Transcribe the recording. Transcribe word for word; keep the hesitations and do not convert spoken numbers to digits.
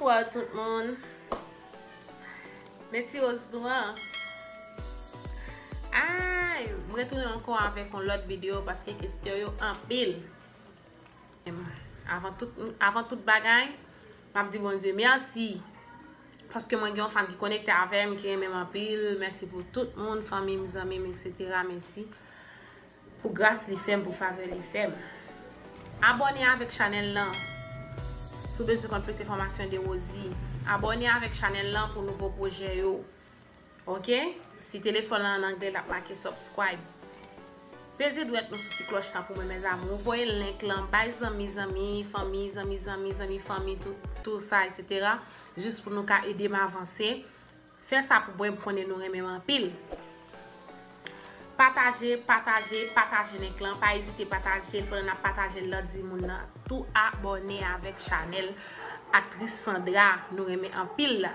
Bonjour tout moun. Men ti woz nou an. Ay, m retounen ankò avèk yon lòt videyo paske kesyon yo anpil. Avan tout, avan tout bagay, m ap di Bondye mèsi. Paske mwen gen yon fan ki konekte avè m, ki renmen m anpil. Mèsi pou tout moun, fanmi m, zanmi m, etsetera. Mèsi pou gras li fè m, pou favè li fè m. Abòne avèk chanèl lan. Si w bezwen konn plis enfòmasyon de Rosie, abòne avèk chanèl lan pou nouvo pwojè yo. Ok? Si telefòn lan an anglè, l ap make subscribe. Peze dwèt nou sou ti klòch lan pou mwen, mes amours. Voye link lan, bay zanmi, zanmi, fanmi, zanmi, zanmi, zanmi, fanmi, tout, tout sa, etsetera. Jis pou nou ka ede m avanse. Fè sa pou mwen, m konnen nou renmen m anpil. Pataje, pataje, pataje link lan. Pa ezite pataje l. Pandan n ap pataje l lan, di moun nan tou abòne avèk chanèl Aktris Sandra nou renmen anpil la.